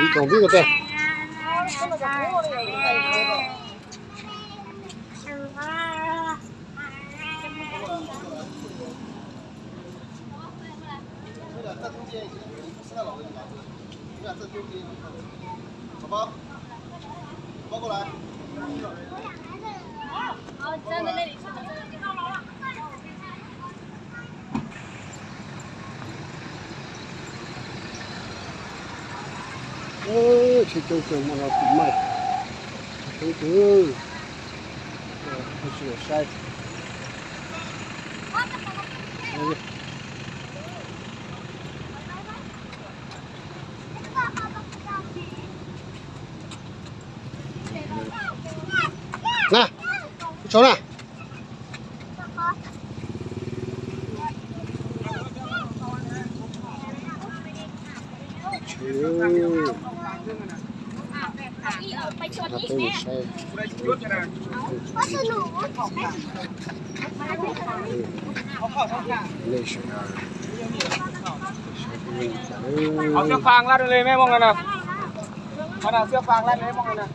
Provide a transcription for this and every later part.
你总这个对。 เออ ใช้จงเกิงมาเราปีใหม่ จงเกิง เออ ไม่เชื่อใช่ เออ นะ ผู้ชมนะ เอาเสื้อฟางรัดเลยแม่มองกันนะ ขนาดเสื้อฟางรัดเลยมองกันนะ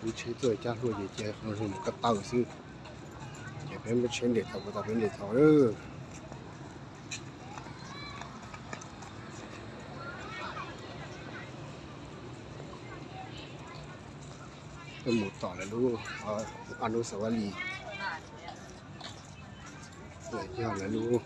ဘူးချေးသွဲၣ် ကႃႈလူဝ်ႇယႃႇၸႂ်ႈ ၶွင်ႁိုဝ်ၵႃႈတႂ်ႈသိုဝ်ႈ ယႃႇပဵၼ်မၢၵ်ႇသဵင်လဵၵ်ႉထဝ်ႈ ၵေႃႈတေပဵၼ်လဵၵ်ႉထဝ်ႈၼေႃႈ။ ပဵၼ်မူႇတေႃႇလႄႈလူး ဢႃႇ ဢၼုသႃဝရီး လႄႈ ယွၼ်ႉလႄႈလူး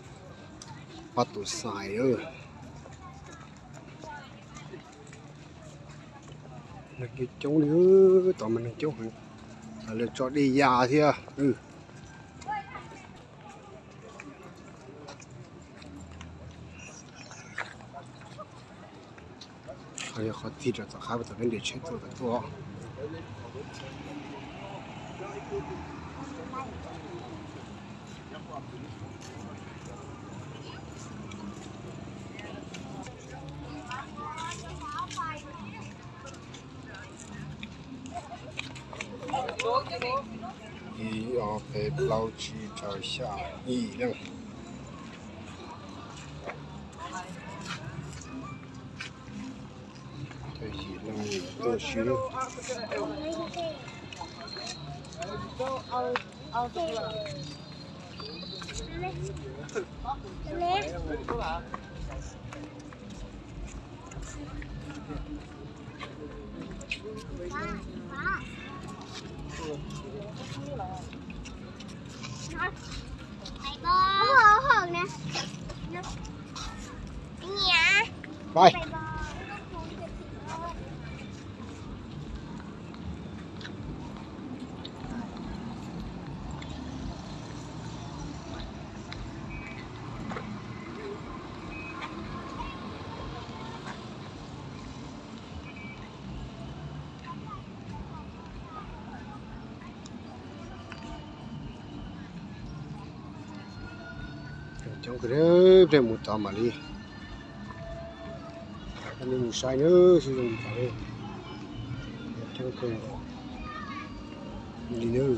ပႃးတူႇသၢႆႇဢိူဝ်ႈ။ မၼ်းယူႇၸုံႈၼႆႉ တေႃႇမၼ်းယူႇၸုံႈ ဢႃႇ လႄႈ ၸွတ်ႇတီႈယႃႈထႅင်ႈ ဢိူဝ်ႈ ၶဝ် ၶဝ်တိດເອົາຕົວະ ເຂົາເປັນເດັກເຊັດຕົວຕໍ່ຕົວ. ไปบ่ เอาออกนะ เนี่ย ໄປ. ຈົງກະເດີ ເປັນໝູ່ຕອມມາລີ ອັນນີ້ໝູ່ຊາຍເດີ ຊິລົງໄປ ເຮັດຈັ່ງເກີດ ນີ້ເດີ.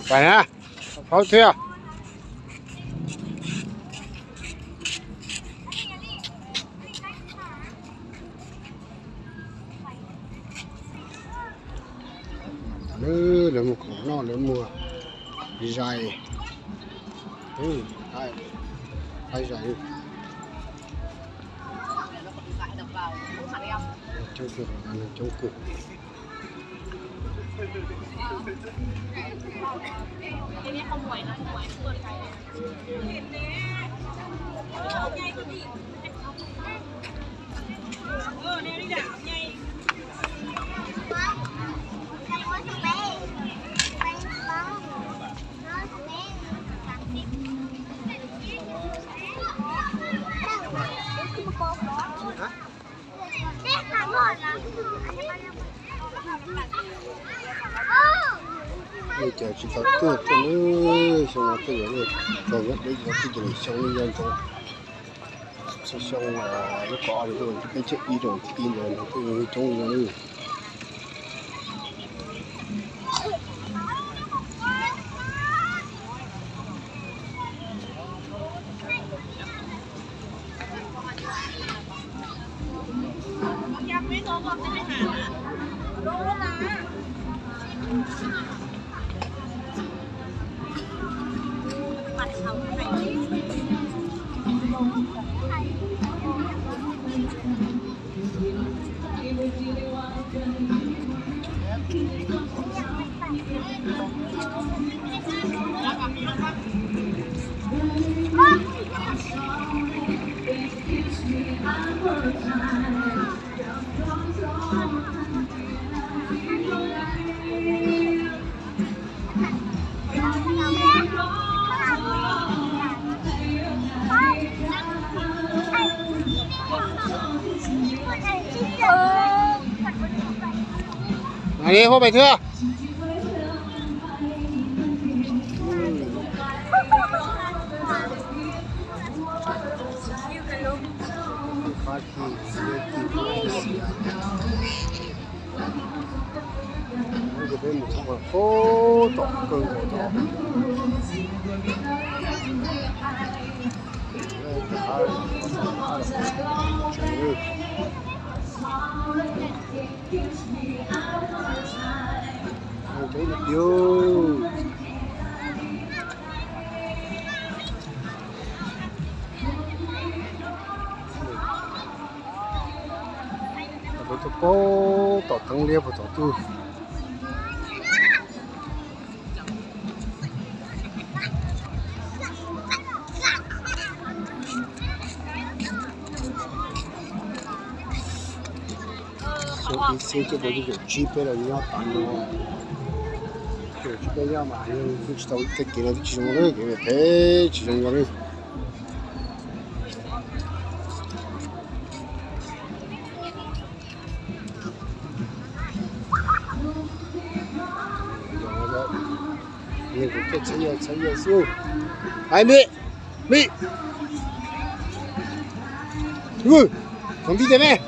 ໄປນະ ເຜົາເທື່ອ ເອີ ເລີ່ມນອນ ເລີ່ມມົວ ດີໃຈ ເອີ ໄດ້ ໄດ້ໃຈ ຈົງກຶກ ອັນນີ້ຈົງກຶກ. ອັນນີ້ພວກໄປເທື່ອ ໂອ້ໂຫ ຕໍ່ຕັ້ງລຽວ ຕໍ່ຕູ້. ໄປ ມິ ມິ ໄປ ມິ ມິ. Ui, không đi thế này.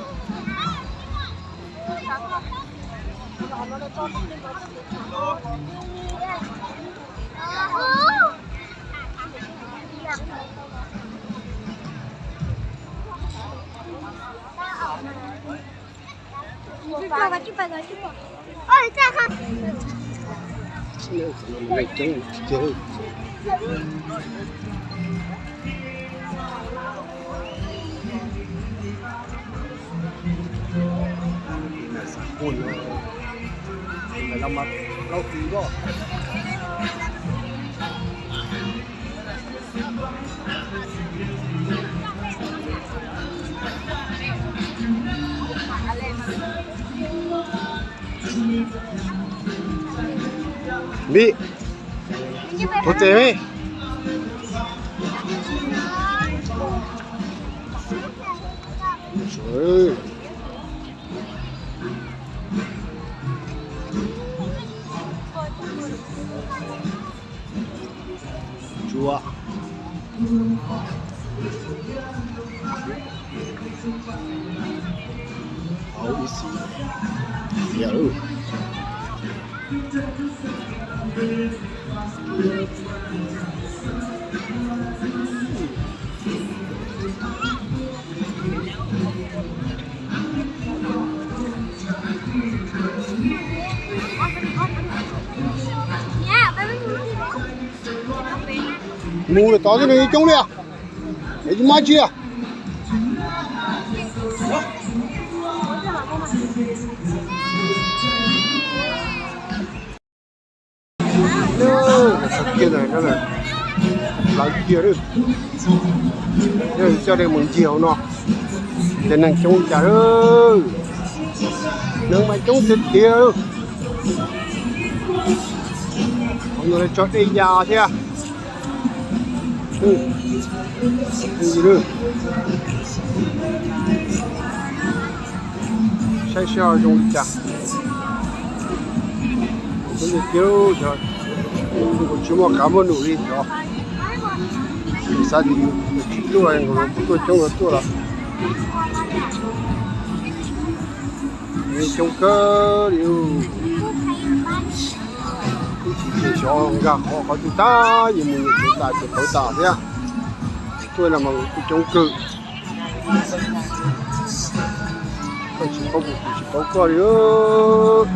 Bi, có thể đấy. Ừ. Chua. Au isi. Ya lu. Mu le to ni jong le. E ma ji a. Ơ, cái sắp kia này, cái này. Lái kia đấy. Đây, cho đây mừng chiều nó. Để năng chống trả ơi. Năng mà chống chết kia ơi. Mọi người cho đi già thế à. Sai sai jong li cha. Ko ni keu cha. Ko chuma ka mo nu ri cha. Sa di tu ai ngo tu chong tu la. Ni chong ka liu. Ti ti chong ga ko ko tu ta ni mu ni ta ti ko ta ya. Tu na ma ku chong ke. Ko chi ko bu chi ko ko yo.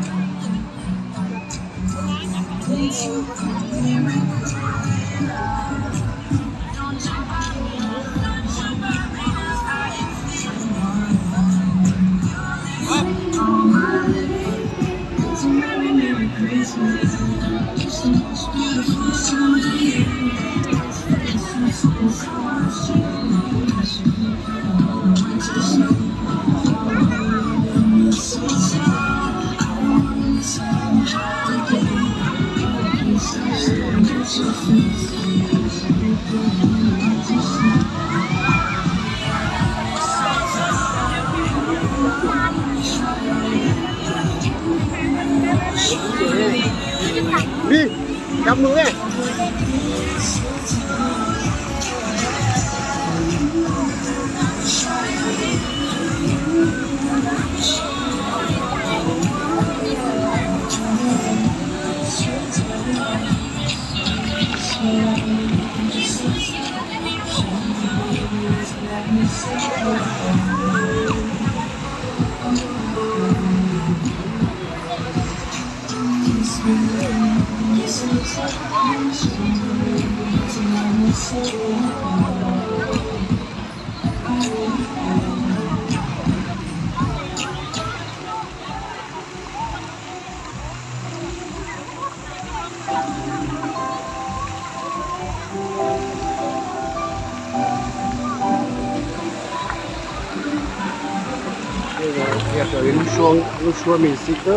Đi, cặp mừng đi. Lu sua, lu sua mi si tơ.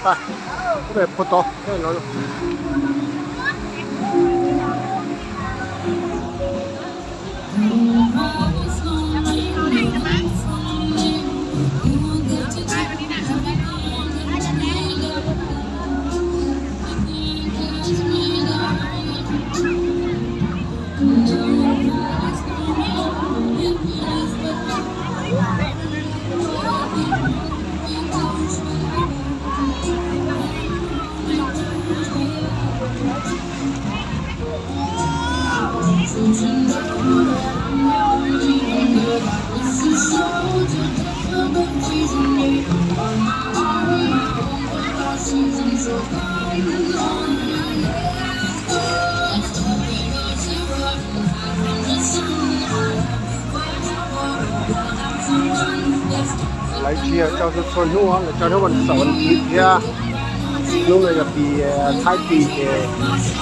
Ora, foto, eh, no, no. Haitia, chào xuân xuân hua, chào theoวันเสาร์วันอาทิตย์ hia. Nung nai ya pi, eh, Thái Kỳ thì,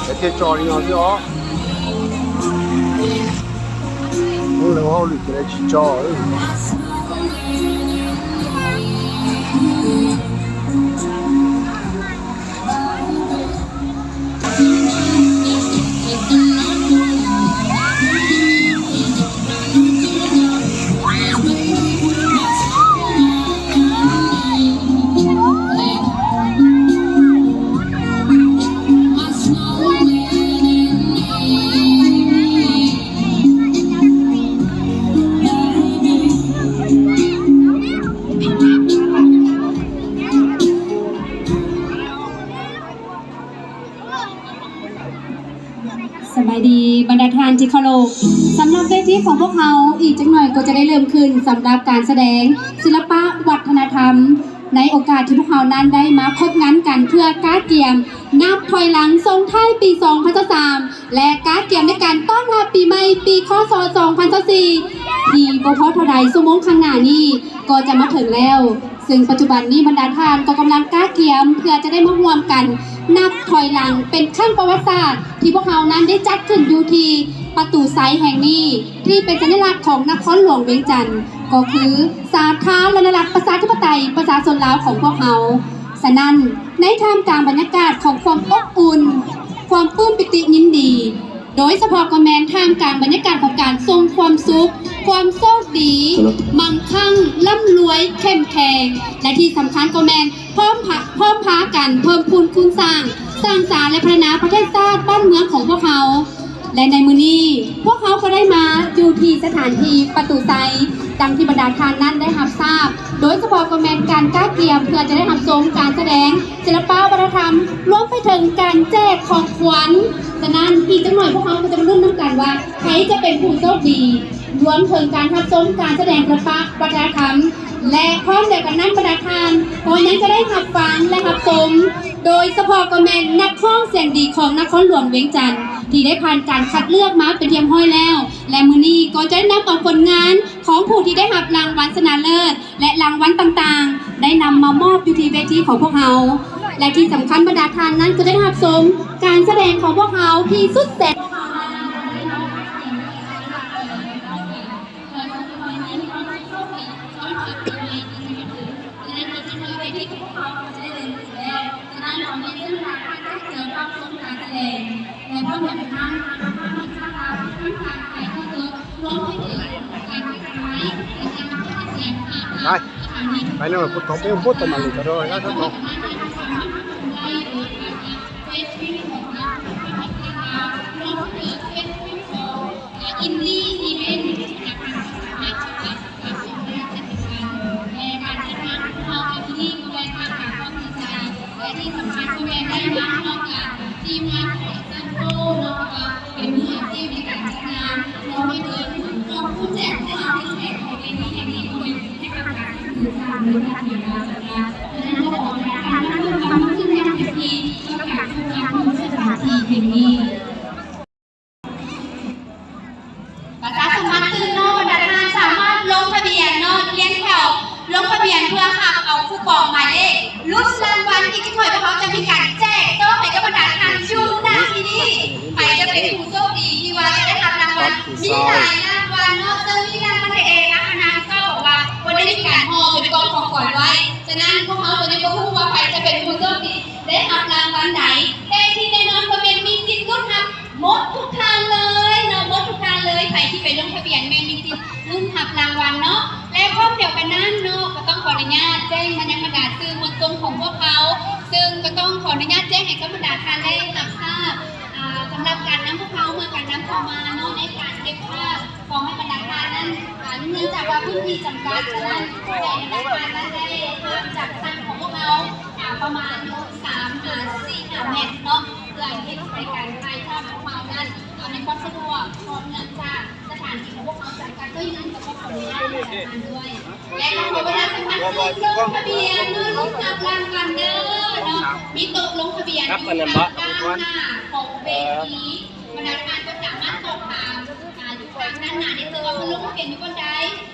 eh, thiê cho đi nó chứ ó. Nung nai hô lụt cái này chỉ cho, ừ. ສະບາຍດີບັນດາທ່ານທີ່ເຄົາລົບ, ສຳລັບເວທີຂອງພວກເຮົາ ອີກຈັກໜ່ອຍກໍຈະໄດ້ເລີ່ມຂຶ້ນ ສຳລັບການສະແດງສິລະປະວັດທະນະທຳ ໃນໂອກາດທີ່ພວກເຮົານັ້ນໄດ້ມາພົບກັນກັນ ເພື່ອກະກຽມນັບຖອຍຫຼັງສົ່ງທ້າຍປີສອງພັນຊາວສາມ ແລະ ກະກຽມໃນການຕ້ອນຮັບປີໃໝ່ປີ ຄ.ສ. ສອງພັນຊາວສີ່ ທີ່ບໍ່ພໍເທົ່າໃດ ຊົ່ວໂມງຂ້າງໜ້ານີ້ກໍຈະມາເຖິງແລ້ວ. ເຊິ່ງປັດຈຸບັນນີ້ບັນດາທ່ານກໍກຳລັງກະກຽມເພື່ອຈະໄດ້ມາຮ່ວມກັນນັບຖອຍຫຼັງເປັນຄັ້ງປະຫວັດສາດ ທີ່ພວກເຮົານັ້ນໄດ້ຈັດຂຶ້ນຢູ່ທີ່ປະຕູໄຊແຫ່ງນີ້ ທີ່ເປັນສັນຍະລັກຂອງນະຄອນຫຼວງວຽງຈັນ ກໍຄືສາທາລະນະລັດປະຊາທິປະໄຕປະຊາຊົນລາວຂອງພວກເຮົາ. ສະນັ້ນ ໃນທ່າມກາງບັນຍາກາດຂອງຄວາມອົບອຸ່ນ, ຄວາມປຶ້ມປີຕິຍິນດີ, ໂດຍສະເພາະກໍແມ່ນທ່າມກາງບັນຍາກາດຂອງການສົ່ງຄວາມສຸກ, ຄວາມໂຊກດີ, ມັ່ງຄັ່ງ, ລ່ຳລວຍ, ເຂັ້ມແຂງ ແລະ ທີ່ສຳຄັນກໍແມ່ນພ້ອມພາ, ພ້ອມພາກັນເພີ່ມພູນຄູນສ້າງ, ສ້າງສາ ແລະ ພັດທະນາປະເທດຊາດບ້ານເມືອງຂອງພວກເຮົາ. ແລະ ໃນມື້ນີ້ ພວກເຮົາກໍໄດ້ມາຢູ່ທີ່ສະຖານທີ່ປະຕູໄຊ ດັ່ງທີ່ບັນດາທ່ານນັ້ນໄດ້ຮັບຊາບ, ໂດຍສະເພາະກໍແມ່ນການກະກຽມເພື່ອຈະໄດ້ຮັບຊົມການສະແດງ ສິລະປະວັດທະນະທຳ ລວມໄປເຖິງການແຈກຂອງຂວັນ. ສະນັ້ນ ອີກຈັກໜ່ອຍພວກເຮົາກໍຈະມາລຸ້ນນຳກັນວ່າ ໃຜຈະເປັນຜູ້ໂຊກດີ ລວມເຖິງການຮັບຊົມການສະແດງສິລະປະວັດທະນະທຳ ແລະ ພ້ອມດຽວກັນນັ້ນ ບັນດາທ່ານກໍຍັງຈະໄດ້ຮັບຟັງ ແລະ ຮັບຊົມ ໂດຍສະເພາະກໍແມ່ນນັກຮ້ອງສຽງດີຂອງນະຄອນຫຼວງວຽງຈັນ ທີ່ໄດ້ຜ່ານການຄັດເລືອກມາເປັນທີ່ຮຽບຮ້ອຍແລ້ວ ແລະ ມື້ນີ້ກໍຈະໄດ້ນຳເອົາຜົນງານຂອງຜູ້ທີ່ໄດ້ຮັບລາງວັນຊະນະເລີດ ແລະ ລາງວັນຕ່າງໆ ໄດ້ນຳມາມອບຢູ່ທີ່ເວທີຂອງພວກເຮົາ ແລະ ທີ່ສຳຄັນບັນດາທ່ານນັ້ນກໍໄດ້ຮັບຊົມການສະແດງຂອງພວກເຮົາທີ່ສຸດແສນ Dai, vai, no, puto, puto, ma lì, però, dai, no. ປະຊາສຳພັນຕື່ມເນາະ ບັນດາທ່ານສາມາດລົງທະບຽນເນາະ ລຽນແຖວລົງທະບຽນເພື່ອຮັບເອົາຄູປອງໝາຍເລກ ລຸ້ນລາງວັນ. ອີກຈັກໜ່ອຍພວກເຮົາຈະມີການແຈກໂຊໃຫ້ກັບບັນດາທ່ານຢູ່ນະທີ່ນີ້. ໃຜຈະເປັນຜູ້ໂຊກດີທີ່ວ່າຈະໄດ້ຮັບລາງວັນ? ມີຫຼາຍລາງວັນເນາະ ເຊິ່ງມີລາງວັນໃດໆ ທາງຄະນະກຳມະການບອກວ່າບໍ່ໄດ້ມີການຫໍ່ເປັນກ່ອງຂອງຂວັນໄວ້. ນັ້ນພວກເຮົາກໍຍັງບໍ່ຮູ້ວ່າໃຜຈະເປັນຜູ້ໂຊກດີໄດ້ຮັບລາງວັນໃດ, ແຕ່ທີ່ແນ່ນອນກໍແມ່ນມີສິດລຸ້ນຮັບໝົດທຸກທ່ານເລີຍເນາະ, ໝົດທຸກທ່ານເລີຍ. ໃຜທີ່ໄປລົງທະບຽນແມ່ນມີສິດລຸ້ນຮັບລາງວັນເນາະ. ແລະ ພ້ອມດຽວກັນນັ້ນເນາະ ກໍຕ້ອງຂໍອະນຸຍາດແຈ້ງມາຍັງບັນດາສື່ມວນຊົນຂອງພວກເຮົາ, ເຊິ່ງກໍຕ້ອງຂໍອະນຸຍາດແຈ້ງໃຫ້ກັບບັນດາທ່ານໄດ້ຮັບຊາບ, ອາ, ສຳລັບການນຳພວກເຮົາເມືອການນຳເຂົ້າມາເນາະ ໃນການເກັບພາບ ຂໍໃຫ້ບັນດາທ່ານນັ້ນ, ອາ, ເນື່ອງຈາກວ່າພື້ນທີ່ຈຳກັດ, ສະນັ້ນ ໃຫ້ບັນດາທ່ານນັ້ນໄດ້ຫ່າງຈາກຊັ້ນຂອງພວກເຮົາ, ອາ, ປະມານສາມຫາສີ່ຫ້າແມັດເນາະ, ເພື່ອເຮັດໃຫ້ການຖ່າຍທອດຂອງເຮົານັ້ນ, ອາ, ມີຄວາມສະດວກ, ເພາະເນື່ອງຈາກສະຖານທີ່ຂອງພວກເຮົາຈຳກັດໜ້ອຍໜຶ່ງ, ກໍຂໍອະນຸຍາດບັນດາທ່ານດ້ວຍ. ແລະ ກໍຂໍບັນດາທ່ານທີ່ລົງທະບຽນເນາະ, ລົງຮັບລາງວັນເດີເນາະ, ມີໂຕະລົງທະບຽນຢູ່ທາງດ້ານໜ້າຂອງເວທີ. ບັນດາທ່ານກໍສາມາດສອບຖາມ ອາ ຢູ່ທາງດ້ານໜ້າໄດ້ເລີຍວ່າເພິ່ນລົງທະບຽນຢູ່ບ່ອນໃດ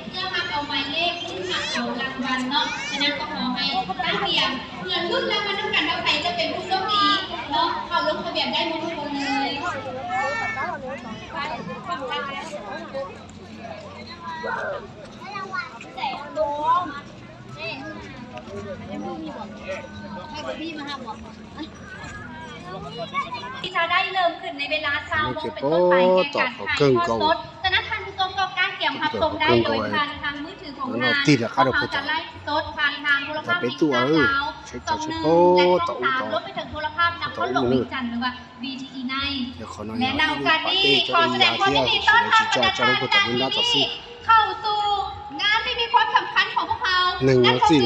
ເພື່ອຮັບເອົາໝາຍເລກ ເພື່ອຮັບເອົາລາງວັນເນາະ. ສະນັ້ນກໍຂໍໃຫ້ຕັ້ງຕຽມເພື່ອລຸ້ນລາງວັນນຳກັນວ່າໃຜຈະເປັນຜູ້ໂຊກດີເນາະ, ເຂົ້າລົງທະບຽນໄດ້ໝົດທຸກຄົນເລີຍ. ທີ່ຈະໄດ້ເລີ່ມຂຶ້ນໃນເວລາຊາວໂມງເປັນຕົ້ນໄປ ແກ່ການຖ່າຍທອດສົດ. ສະນັ້ນທ່ານຜູ້ຊົມກໍການກຽມຮັບຊົມໄດ້ໂດຍຜ່ານທາງມືຖືຂອງທ່ານ. ພວກເຮົາຈະໄລຟ໌ສົດຜ່ານທາງໂທລະພາບແຫ່ງຊາດລາວ ຊ່ອງໜຶ່ງ ແລະ ຊ່ອງສາມ ລວມໄປເຖິງໂທລະພາບນະຄອນຫຼວງວຽງຈັນ ຫຼືວ່າ ວີທີອີ ໃນ ແລະ ໃນໂອກາດນີ້ ຂໍສະແດງຄວາມຍິນດີຕ້ອນຮັບບັນດາທ່ານທີ່ ເຂົ້າສູ່ງານທີ່ມີຄວາມສຳຄັນຂອງພວກເຮົາ ນັ້ນກໍຄື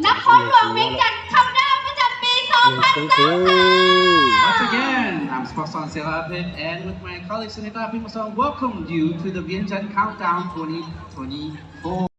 ນະຄອນຫຼວງວຽງຈັນເຂົ້າດາວປະຈຳປີສອງພັນຊາວຫ້າ. Once again, I'm Sparkson Sirapit, and with my colleague Sunita Pimasong, welcome you to the Vientiane Countdown twenty twenty-four.